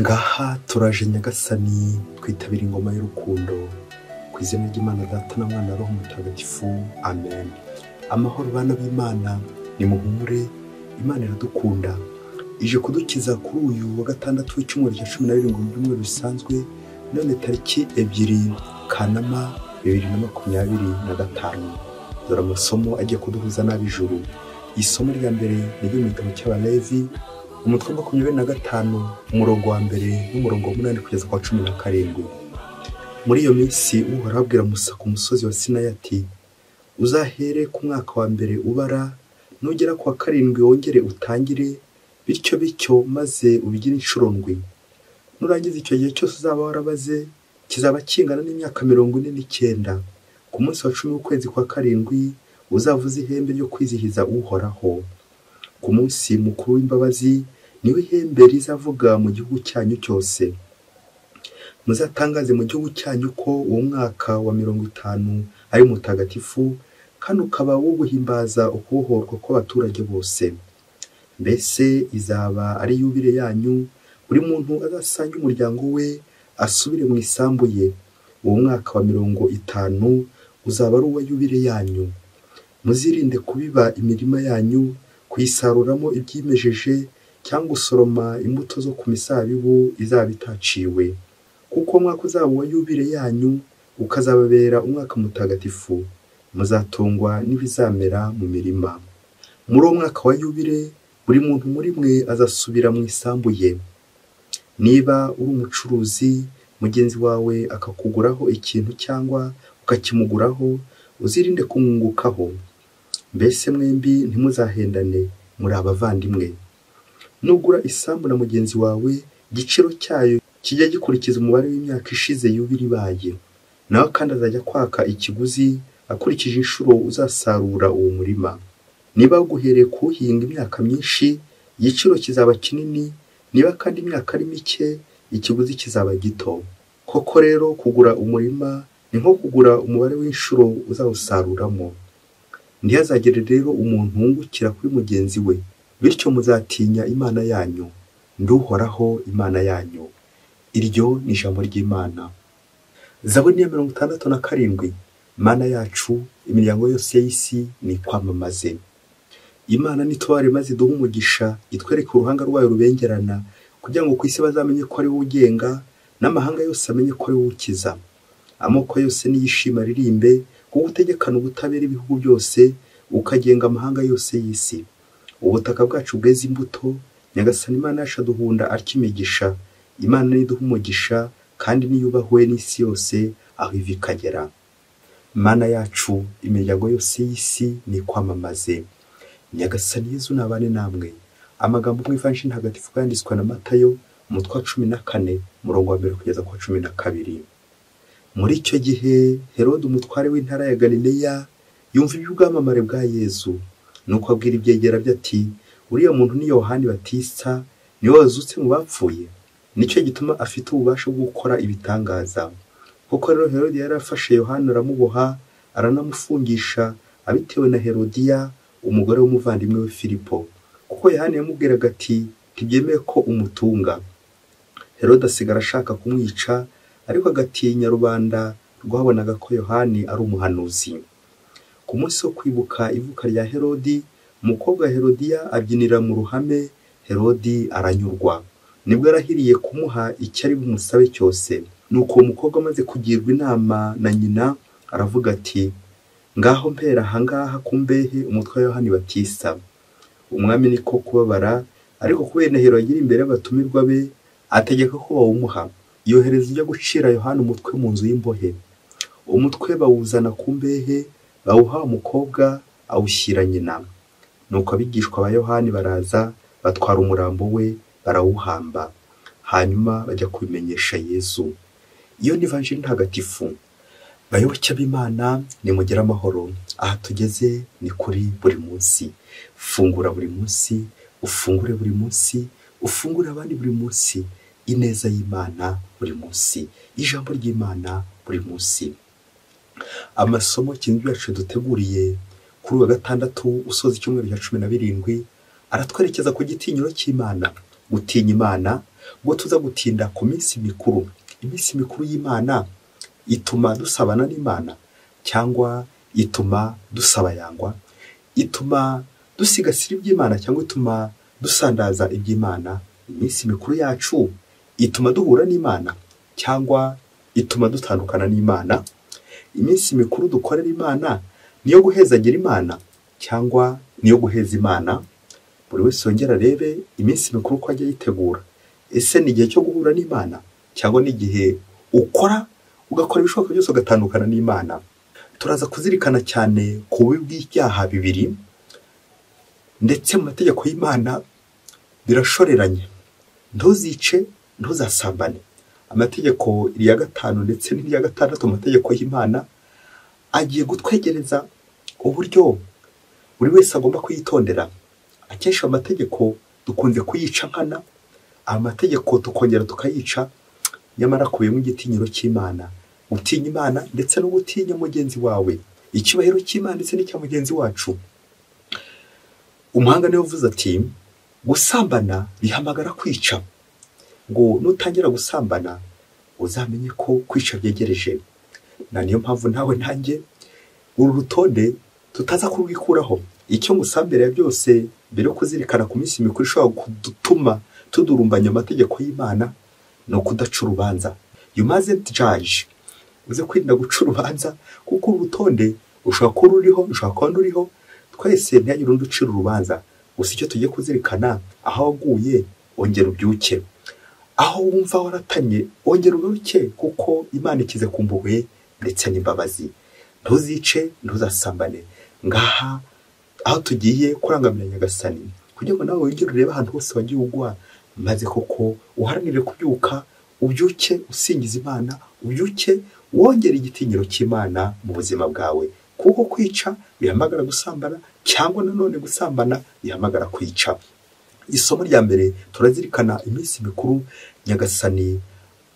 Ngaha turaje Nyagasani, twitabira ingoma y'urukundo. Ku izina ry'Imana Data na Mwana Roho Mutagatifu, amen. Amahoro bana b'Imana, nimuhumure, Imana iradukunda. Ije kudukiza kuri uyu wa gatandatu w'icyumweru cya 17 mu byumweru bisanzwe, none tariki 2 Kanama 2025. Dore amasomo agiye kuduhuza n'ab'ijuru. Isomo rya mbere ni ryo mu gitabo cy'Abalevi, umutwe 25, umurongo wa mbere n'umurongo wa 8 kugeza kwa 17. Muri iyo minsi Uhoraho abwira Musa ku musozi wa Sinayi ati: uzahere ku mwaka wa mbere ubara, nugera ku wa 7 wongere utangire, bityo bityo maze ubigire inshuro 7. Nurangiza icyo gihe cyose uzaba warabaze, kizaba kingana n'imyaka 49. Ku munsi wa 10 w'ukwezi kwa 7 uzavuza ihembe ryo kwizihiza Uhoraho. Ku munsi mukuru w'imbabazi niwe ihembe rizavuga mu gihugu cyanyu cyose. Muzatangaze mu gihugu cyanyu ko uwo mwaka wa 50 ari mutagatifu, kandi ukaba wo guhimbaza ukubohorwa kw'abaturage bose. Mbese izaba ari yubile yanyu, buri muntu azasange umuryango we asubire mu isambu ye. Uwo mwaka wa 50 uzaba ari uwa yubile yanyu. Muzirinde kubiba imirima yanyu, kuyisaruramo ibyimejeje, cyangwa gusoroma imbuto zo ku misabibu izaba itaciwe. Kuko umwaka uzaba uwa yubile yanyu, ukazababera umwaka mutagatifu. Muzatungwa n'ibizamera mu mirima. Muri uwo mwaka wa yubile, buri muntu muri mwe azasubira mu isambu ye. Niba uri umucuruzi, mugenzi wawe akakuguraho ikintu cyangwa ukakimuguraho, uzirinde kumwungukaho. Mbese mwembi ntimuzahendane, muri abavandimwe. Nugura isambu na mugenzi wawe, igiciro cyayo kijya gikurikiza umubare w'imyaka ishize yubile ibaye. Nawe kandi azajya kwaka ikiguzi akurikije inshuro uzasarura uwo murima. Niba uguhereye kuwuhinga imyaka myinshi, igiciro kizaba kinini, niba kandi imyaka ari mike, ikiguzi kizaba gito. Koko rero kugura umurima ni nko kugura umubare w'inshuro uzawusaruramo. Ntihazagire rero umuntu wungukira kuri mugenzi we, bityo muzatinya Imana yanyu. Nduhoraho Imana yanyu. Iryo ni ijambo ry'Imana. Zaburi ya 67. Mana yacu, imiryango yose y'isi nikwamamaze. Imana nitubare maze iduhe umugisha, itwereke uruhanga rwayo rubengerana, kugira ngo ku isi bazamenye ko ari wowe ugenga, n'amahanga yose amenye ko ari wowe ukiza. Amoko yose niyishima aririmbe, kuko utegekana ubutabera ibihugu byose, ukagenga amahanga yose y'isi. Ubutaka bwacu bweze imbuto, Nyagasani Imana yacu aduhunda atya imigisha. Imana niduha umugisha, kandi niyubahwe n'isi yose aho iva ikagera. Mana yacu, imiryango yose y'isi nikwamamaze. Nyagasani Yezu nabane namwe. Amagambo mu Ivanjiri Ntagatifu yanditswe na Matayo, umutwe wa 14, umurongo wa 1 kugeza ku 12. Muri icyo gihe Herode umutware w'intara ya Galileya yumva iby'ubwamamare bwa Yezu, nuko abwira ibyegera bye ati: uriya muntu ni Yohani Batista, niwe wazutse mu bapfuye, nicyo gituma afite ububasha bwo gukora ibitangaza. Kuko rero Herode yari afashe Yohana aramuboha, aranamufungisha, abitewe na Herodiya umugore w'umuvandimwe we Filipo, kuko Yohana yamubwiraga ati: ntibyemewe ko umutunga. Herode asigara ashaka kumwica, ariko agatinya rubanda rwabonaga ko Yohani ari umuhanuzi. Ku munsi wo kwibuka ivuka rya Herodi, umukobwa Herodiya abyinira mu ruhame, Herodi aranyurwa. Nibwo arahiriye kumuha icyo ari bumusabe cyose. Nuko uwo mukobwa amaze kugirwa inama na nyina, aravuga ati: ngaho mpera ahangaha ku mbehe umutwe wa Yohani Batista. Umwami niko kubabara, ariko kubera indahiro yagira imbere y'abatumirwa be, ategeka ko bawumuha. Yohereza ujya gucira Yohana umutwe mu nzu y'imbohe. Umutwe bawuzana ku mbehe, bawuha umukobwa, awushyira nyina. Nuko abigishwa ba Yohani baraza, batwara umurambo we, barawuhamba. Hanyuma bajya kubimenyesha Yezu. Iyo ni Ivanjiri Ntagatifu. Bayoboke b'Imana, nimugire amahoro. Aha tugeze ni kuri buri munsi. Fungura buri munsi, ufungure buri munsi, ufungure abandi buri munsi. Ineza y'Imana buri munsi, ijambo ry'Imana buri munsi. Amasomo kintu yacu duteguriye kuri wa gatandatu usoza icyumweru cya 17 aratwerekeza ku gitinyiro cy'Imana. Gutinya Imana Ubwo tuza gutinda ku minsi mikuru, iminsi mikuru y'Imana ituma dusabana n'Imana cyangwa ituma dusabayangwa, ituma dusigasira iby'Imana cyangwa ituma dusandaza iby'Imana. Iminsi mikuru yacu ituma duhura n'Imana cyangwa ituma dutandukana n'Imana. Iminsi mikuru dukorera Imana niyo guhezagira Imana cyangwa niyo guheza Imana. Buri wese yongera arebe iminsi mikuru ko ajya yitegura. Ese ni igihe cyo guhura n'Imana cyangwa ni igihe ukora ugakora ibishoboka byose ugatandukana n'Imana? Turaza kuzirikana cyane ku bubi bw'ibyaha bibiri, ndetse mu mategeko y'Imana birashoreranye: ntuzice, ntuzasambane. Amategeko ya 5 ndetse n'irya 6 mu mategeko y'Imana agiye gutwegereza uburyo buri wese agomba kuyitondera. Akenshi amategeko dukunze kuyica nkana, amategeko tukongera tukayica, nyamara akubiyemo igitinyiro cy'Imana, gutinya Imana ndetse no gutinya mugenzi wawe, icyubahiro cy'Imana ndetse n'icya mugenzi wacu. Umuhanga niwe uvuze ati gusambana bihamagara kwica, ngo nutangira gusambana uzamenye ko kwica byegereje. Na niyo mpamvu nawe nanjye uru rutonde tutaza kurwikuraho. Icyo musambere ya byose, mbere yo kuzirikana ku minsi mikuru ishobora kudutuma tudurumbanya amategeko y'Imana, ni ukudaca urubanza. You mustn't judge. Uze kwirinda guca urubanza, kuko uru rutonde ushobora kuba ruriho, ushobora kuba ruriho, twese ntihagire undi ucira urubanza. Gusa icyo tugiye kuzirikana, aho waguye ongera ubyuke, aho wumva waratanye ongera ugaruke, kuko Imana ikize ku mpuhwe ndetse n'imbabazi. Ntuzice, ntuzasambane. Ngaha aho tugiye kurangamira Nyagasani, kugira ngo nawe wongere urebe ahantu hose wagiye ugwa, maze koko uharanire kubyuka, ubyuke usingiza Imana, ubyuke wongere igitinyiro cy'Imana mu buzima bwawe. Kuko kwica bihamagara gusambana, cyangwa nanone gusambana bihamagara kwica. Isomo rya mbere turazirikana iminsi mikuru Nyagasani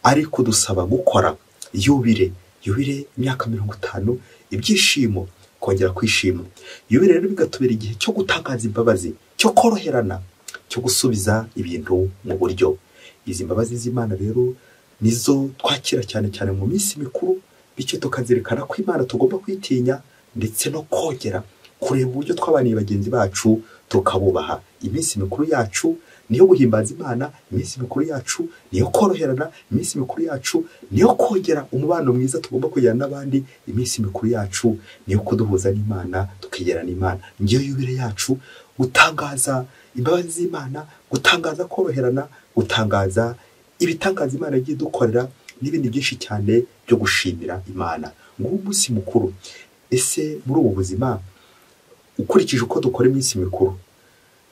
ari kudusaba gukora. Yubire, yubire imyaka 50, ibyishimo, kongera kwishima. Yubire rero bigatubera igihe cyo gutangaza imbabazi, cyo koroherana, cyo gusubiza ibintu mu buryo. Izi mbabazi z'Imana rero nizo twakira cyane cyane mu minsi mikuru, bityo tukazirikana ko Imana tugomba kwitinya ndetse no kongera kureba uburyo twabaniye bagenzi bacu tukabubaha. Iminsi mikuru yacu niyo guhimbaza Imana, iminsi mikuru yacu niyo koroherana, iminsi mikuru yacu niyo kongera umubano mwiza tugomba kugirana n'abandi, iminsi mikuru yacu niyo kuduhuza n'Imana tukigerana n'Imana. Ngiyo yubire yacu, gutangaza imbabazi z'Imana, gutangaza koroherana, gutangaza ibitangaza Imana yagiye dukorera n'ibindi byinshi cyane byo gushimira Imana. Nguwo umunsi mukuru. Ese muri ubu buzima ukurikije uko dukora iminsi mikuru,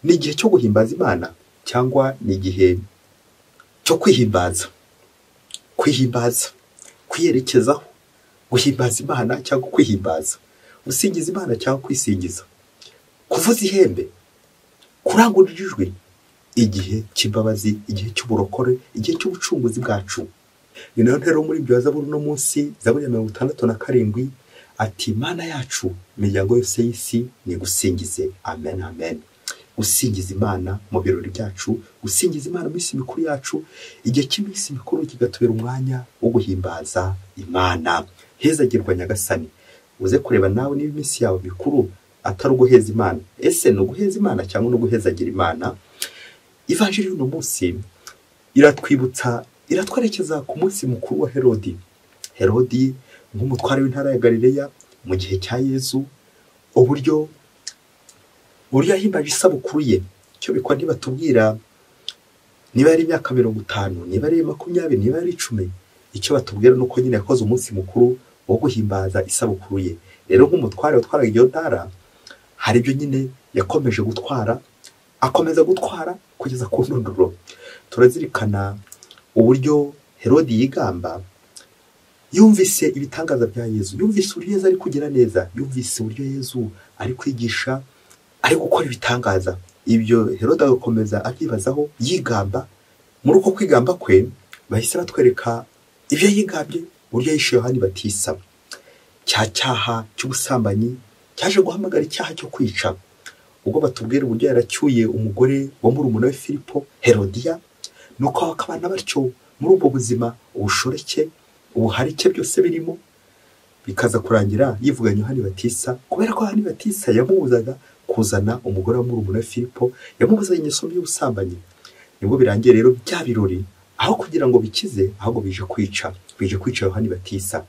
ni igihe cyo guhimbaza Imana cyangwa ni igihe cyo kwihimbaza? Kwihimbaza, kwiyerekezaho, guhimbaza Imana cyangwa kwihimbaza, gusingiza Imana cyangwa kwisingiza, kuvuza ihembe, kurangurura ijwi. Igihe cy'imbabazi, igihe cy'uburokore, igihe cy'ubucunguzi bwacu. Ni nayo ntero muri ibyo Zaburi uno munsi, Zaburi ya 67, ati Imana yacu, imiryango yose y'isi nigusingize. Amen, amen. Gusingiza Imana mu birori byacu, gusingiza Imana mu minsi mikuru yacu, igihe cy'iminsi mikuru kigatubera umwanya wo guhimbaza Imana. Hezagirwa Nyagasani. Uze kureba nawe niba iminsi yawe mikuru atari uguheza Imana. Ese ni uguheza Imana cyangwa ni uguhezagira Imana? Ivanjiri y'uno munsi iratwibutsa, iratwerekeza ku munsi mukuru wa Herodi. Herodi nk'umutware w'intara ya Galileya mu gihe cya Yezu, uburyo yahimbaje isabukuru ye. Icyo bikwa ntibatubwira niba ari imyaka 50, niba ari 20, niba ari 10. Icyo batubwira nuko nyine yakoze umunsi mukuru wo guhimbaza isabukuru ye. Rero nk'umutware watwaraga iyo ntara, hari ibyo nyine yakomeje gutwara, akomeza gutwara kugeza ku ndunduro. Turazirikana uburyo Herodi yigamba, yumvise ibitangaza bya Yezu, yumvise uburyo Yezu ari kugira neza, yumvise uburyo Yezu ari kwigisha, ari gukora ibitangaza. Ibyo Herodi agakomeza abyibazaho yigamba. Muri uko kwigamba kwe bahise batwereka ibyo yigambye, uburyo yishe Yohani Batisa. Cya cyaha cy'ubusambanyi cyaje guhamagara icyaha cyo kwica. Ubwo batubwira uburyo yaracyuye umugore wa murumuna we Filipo, Herodiya, Nuko bakabana batyo muri ubwo buzima, ubushoreke, ubuharike byose birimo, bikaza kurangira yivuganye Yohani Batista, kubera ko Yohani Batista yamubuzaga kuzana umugore wa murumuna we Filipo, yamubuzaga ingeso y'ubusambanyi. Nibwo birangiye rero bya birori, aho kugira ngo bikize, ahubwo bije kwica Yohani Batista.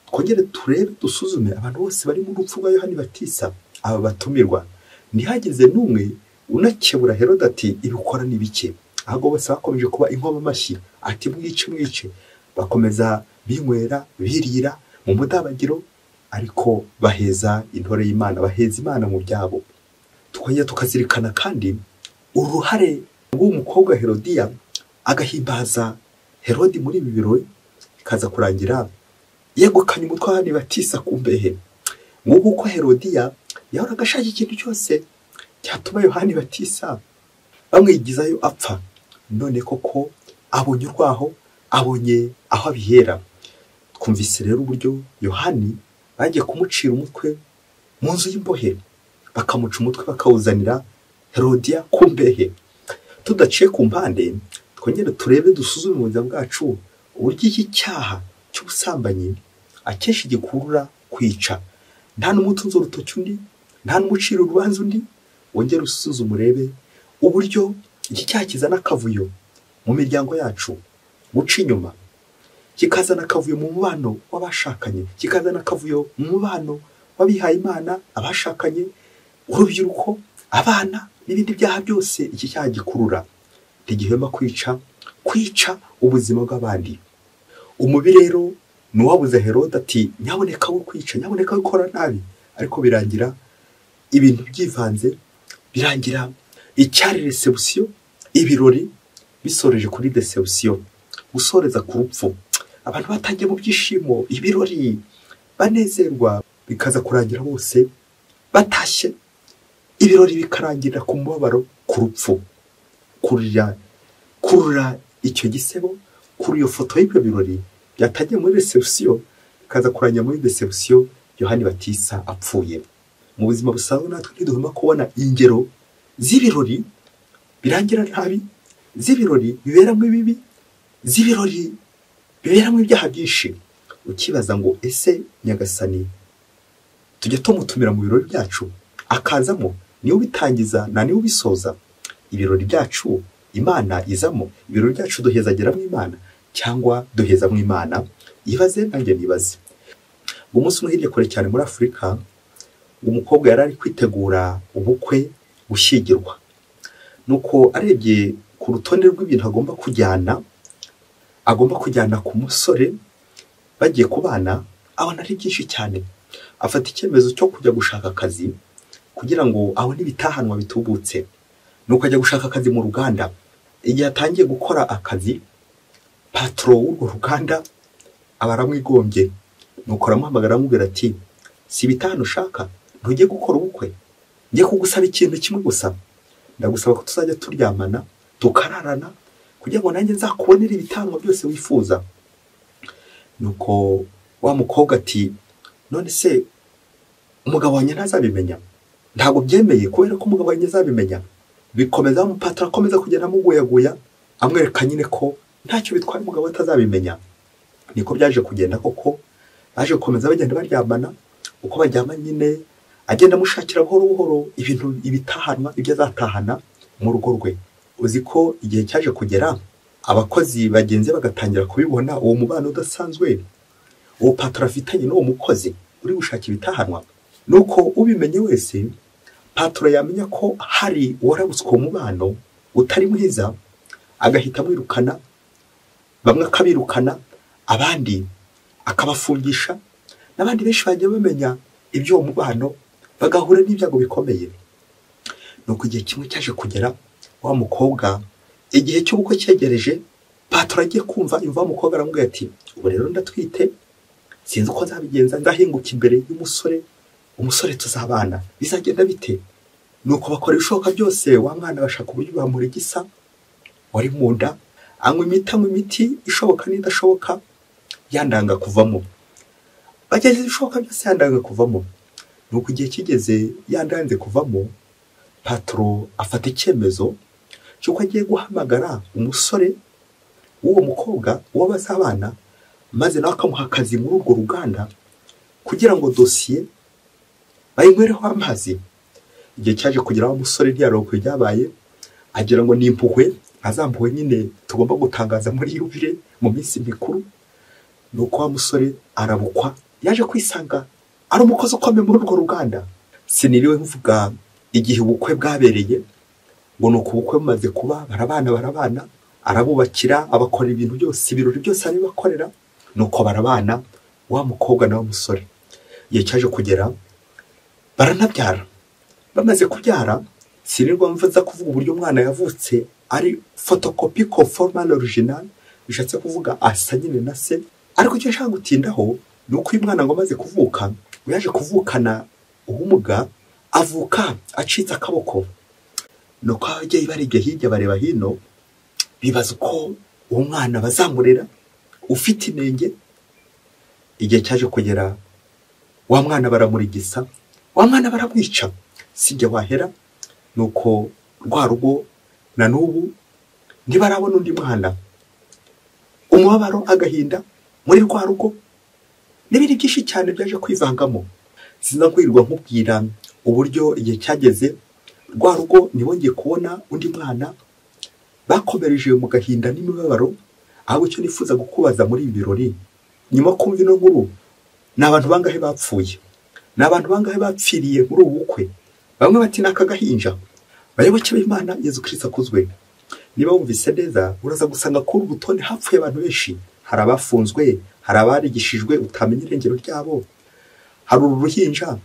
Twongere turebe, dusuzume abantu bose bari mu rupfu rwa Yohani Batista, aba batumirwa, ntihageze n'umwe unakebura Herode ati ibikora ni bike, ahubwo bose bakomeje kuba inkoma amashyi ati mwice mwice, bakomeza binywera birira mu mudabagiro, ariko baheza intore y'Imana, baheza Imana mu byabo. Tukongera tukazirikana kandi uruhare rw'uwo mukobwa Herodiya, agahimbaza Herodi muri ibi birori, bikaza kurangira yegukanye umutwe wa Yohani Batista ku mbehe. Nguko uko Herodiya yahoraga ashaka ikintu cyose cyatuma Yohani Batista bamwigizayo apfa. None koko abonye urwaho, abonye aho abihera. Twumvise rero uburyo Yohani bagiye kumucira umutwe mu nzu y'imbohe, bakamuca umutwe bakawuzanira Herodiya ku mbehe. Tudaciye ku mpande, twongere turebe, dusuzume mu buzima bwacu uburyo iki cyaha cy'ubusambanyi akenshi gikurura kwica. Nta n'umutunze urutoki undi, nta n'umucira urubanza undi. Wongere usuzume urebe uburyo iki cyaha kizana akavuyo mu miryango yacu, guca inyuma, kikazana akavuyo mu mubano w'abashakanye, kikazana akavuyo mu mubano w'abihaye Imana, abashakanye, urubyiruko, abana n'ibindi byaha byose. Iki cyaha gikurura, ntigihwema kwica ubuzima bw'abandi. Umubi rero ni uwabuze Herode ati nyaboneka wo kwica, nyaboneka wo gukora nabi, ariko birangira ibintu byivanze, birangira icyari reception, ibirori bisoreje kuri deception, gusoreza ku rupfu. Abantu batangiye mu byishimo, ibirori, banezerwa, bikaza kurangira bose batashye, ibirori bikarangira ku mubabaro, ku rupfu. Kurura icyo gisebo, kuri iyo foto y'ibyo birori byatangiye muri reception, bikaza kurangira muri deception, Yohani Batista apfuye. Mu buzima busanzwe natwe ntiduhema kubona ingero z'ibirori birangira nabi, z'ibirori biberamo ibibi, z'ibirori biberamo ibyaha byinshi. Ukibaza ngo ese Nyagasani tujya tumutumira mu birori byacu akazamo? Niwe ubitangiza na niwe ubisoza. Ibirori byacu Imana izamo, ibirori byacu duhezageramo Imana cyangwa duhezamo Imana? Ibaze nanjye nibaze. Umunsi umwe hirya kure cyane muri Afurika, umukobwa yari ari kwitegura ubukwe, gushyingirwa. Nuko arebye ku rutonde rw'ibintu agomba kujyana ku musore bagiye kubana, abona ari byinshi cyane. Afata icyemezo cyo kujya gushaka akazi kugira ngo abone ibitahanwa bitubutse. Nuko ajya gushaka akazi mu ruganda. Igihe atangiye gukora akazi, patro w'urwo ruganda aba aramwigombye. Nuko aramuhamagara aramubwira ati si ibitahano ushaka, ntujye gukora ubukwe, njye kugusaba ikintu kimwe gusa, ndagusaba ko tuzajya turyamana tukararana kugira ngo nanjye nzakubonere ibitahanwa byose wifuza. Nuko wa mukobwa ati none se umugabo wanjye ntazabimenya? Ntabwo byemeye kubera ko umugabo wanjye azabimenya. Bikomeza, umupatro akomeza kugenda amuguyaguya, amwereka nyine ko ntacyo bitwaye umugabo atazabimenya. Niko byaje kugenda koko, baje gukomeza bagenda baryamana. Uko baryama nyine agenda amushakira buhoro buhoro ibintu ibitahanwa, ibyo azatahana mu rugo rwe. Uzi ko igihe cyaje kugera abakozi bagenzi bagatangira kubibona uwo mubano udasanzwe uwo patro afitanye n'uwo mukozi uri gushaka ibitahanwa. Nuko ubimenye wese, patro yamenya ko hari uwarabutswe uwo mubano utari mwiza, agahita amwirukana, bamwe akabirukana, abandi akabafungisha, n'abandi benshi bagiye bamenya ibyo uwo mubano bagahura n'ibyago bikomeye. Nuko igihe kimwe cyaje kugera, wa mukobwa igihe cy'ubukwe cyegereje, patro agiye kumva imva mukobwa aramubwira ati ubu rero ndatwite, sinzi uko nzabigenza, nzahinguka imbere y'umusore, umusore tuzabana bizagenda bite? Nuko bakora ibishoboka byose, wa mwana bashaka uburyo bamurigisa wari mu nda, anywa imiti ishoboka n'idashoboka, yandanga kuvamo. Bageze ibishoboka byose yandanga kuvamo. Nuko igihe kigeze yandanze kuvamo, patro afata icyemezo cy'uko agiye guhamagara umusore w'uwo mukobwa uwo bazabana, maze nawe akamuha akazi muri urwo ruganda kugira ngo dosiye bayinywereho amazi. Igihe cyaje kugeraho umusore ntiyaronka ibyabaye, agira ngo ni impuhwe, azampuhwe nyine tugomba gutangaza muri yubile mu minsi mikuru. Nuko wa musore arabukwa, yaje kwisanga ari umukozi ukomeye muri urwo ruganda. Siniriwe mvuga igihe ubukwe bwabereye, ngo nuko ubukwe bumaze kuba barabana, arabubakira, abakorera ibintu byose, ibirori byose arabibakorera. Nuko barabana, wa mukobwa na wa musore. Igihe cyaje kugera baranabyara. Bamaze kubyara, sinirwa mvuza kuvuga uburyo umwana yavutse ari photocopie conforme à l'original, bishatse kuvuga asa nyine na se. Ariko icyo nshaka gutindaho ni uko uyu mwana ngo amaze kuvuka, yaje kuvukana ubumuga, avuka acitse akaboko. Nuko ababyeyi barebye hirya bareba hino, bibaza uko uwo mwana bazamurera ufite inenge. Igihe cyaje kugera wa mwana baramurigisa, wa mwana baramwica. Sijye wahera, nuko rwa rugo na n'ubu ntibarabona undi mwana. Umubabaro, agahinda muri rwa rugo n'ibindi byinshi cyane byaje kwivangamo. Sinza kwirirwa nkubwira uburyo igihe cyageze rwa rugo ntibongeye kubona undi mwana, bakomereje mu gahinda n'imibabaro. Ahubwo icyo nifuza gukubaza muri ibi birori, nyuma kumva ino nkuru, ni abantu bangahe bapfuye? Ni abantu bangahe bapfiriye muri ubu bukwe? Bamwe bati ni aka gahinja. Bayoboke b'Imana, Yezu Kristo akuzwe. Niba wumvise neza, uraza gusanga kuri uru rutonde hapfuye abantu benshi. Hari abafunzwe, hari abarigishijwe utamenya irengero ryabo, hari uru ruhinja.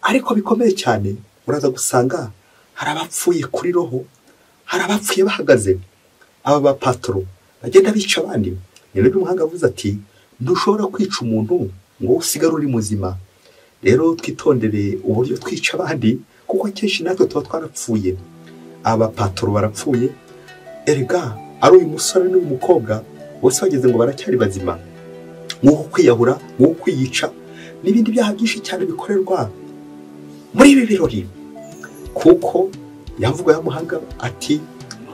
Ariko bikomeye cyane, uraza gusanga hari abapfuye kuri roho, hari abapfuye bahagaze. Aba bapatro bagenda bica abandi. Ni nabyo umuhanga avuze ati ntushobora kwica umuntu ngo usigare uri muzima. Rero twitondere uburyo twica abandi, kuko akenshi natwe tuba twarapfuye. Aba patro barapfuye. Erega ari uyu musore n'uyu mukobwa bose bageze ngo baracyari bazima. Nk'uko kwiyahura, nk'uko kwiyica n'ibindi byaha byinshi cyane bikorerwa muri ibi birori. Kuko yavuga ya muhanga ati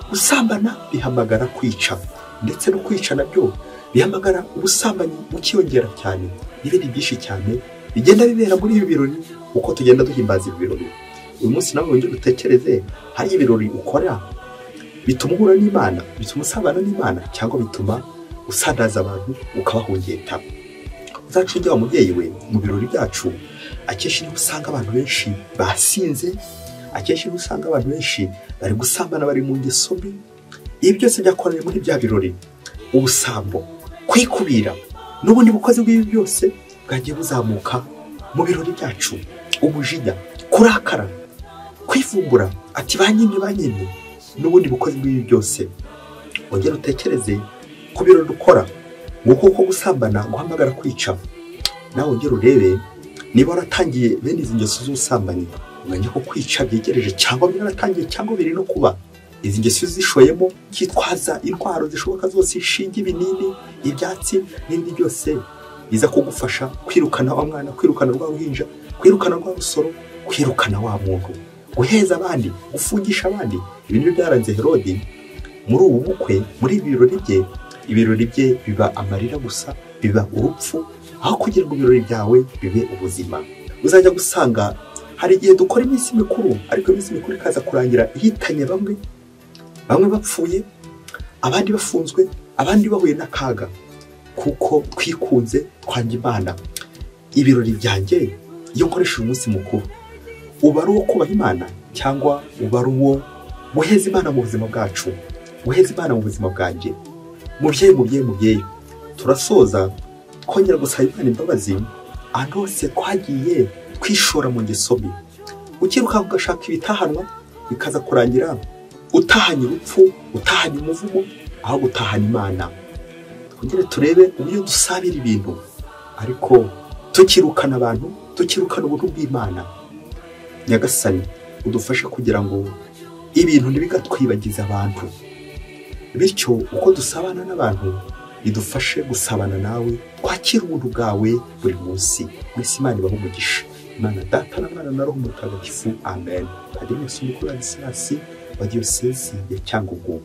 gusambana bihamagara kwica, ndetse no kwica nabyo bihamagara ubusambanyi bukiyongera cyane, n'ibindi byinshi cyane bigenda bibera muri ibi birori uko tugenda duhimbaza ibi birori. Uyu munsi nawe wongere utekereze, hari ibirori ukora bituma uhura n'Imana, bituma usabana n'Imana, cyangwa bituma usandaza abantu ukabahungeta. Uzacunge wa mubyeyi we, mu birori byacu akenshi niho usanga abantu benshi basinze, akenshi niho usanga abantu benshi bari gusambana, bari mu ngeso mbi. Ibi byose byakorewe muri bya birori. Ubusambo, kwikubira, n'ubundi bukozi bw'ibi byose bwagiye buzamuka mu birori byacu. Umujinya, kurakara, kwivumbura ati banyimye, n'ubundi bukozi bw'ibi byose. Wongere utekereze ku birori dukora, nguko uko gusambana guhamagara kwica. Nawe wongere urebe niba waratangiye bene izi ngeso z'ubusambanyi, umenye ko kwica byegereje, cyangwa byaratangiye, cyangwa biri no kuba. Izi ngeso zishoyemo, kitwaza intwaro zishoboka zose, inshinge, ibinini, ibyatsi n'ibindi byose biza kugufasha kwirukana wa mwana, kwirukana rwa ruhinja, kwirukana rwa rusoro, kwirukana wa muntu, guheza abandi, gufungisha abandi. Ibi nibyo byaranze Herodi muri ubu bukwe, muri ibi birori bye. Ibirori bye biba amarira gusa, biba urupfu, aho kugira ngo ibirori byawe bibe ubuzima. Uzajya gusanga hari igihe dukora iminsi mikuru, ariko iminsi mikuru ikaza kurangira ihitanye bamwe, bamwe bapfuye, abandi bafunzwe, abandi bahuye n'akaga, kuko twikunze twanga Imana. Ibirori byanjye iyo nkoresheje umunsi mukuru, uba ari uwo kubaha Imana cyangwa uba ari uwo guheza Imana mu buzima bwacu, guheza Imana mu buzima bwanjye. Mubyeyi, mubyeyi, mubyeyi, turasoza twongera gusaba Imana imbabazi ahantu hose twagiye twishora mu ngeso mbi. Ukirukanka ugashaka ibitahanwa, bikaza kurangira utahanye urupfu, utahanye umuvumo, aho gutahana Imana. Twongere turebe uburyo dusabira ibintu, ariko tukirukana abantu, tukirukana ubuntu bw'Imana. Nyagasani udufashe kugira ngo ibintu ntibigatwibagize abantu, bityo uko dusabana n'abantu bidufashe gusabana nawe, twakira ubuntu bwawe buri munsi. Mwese Imana ibahe umugisha. Imana Data na Mwana na Roho Mutagatifu. Amen. Padiri Mukuru Ladislas. wa Diyosezi ya Cyangugu.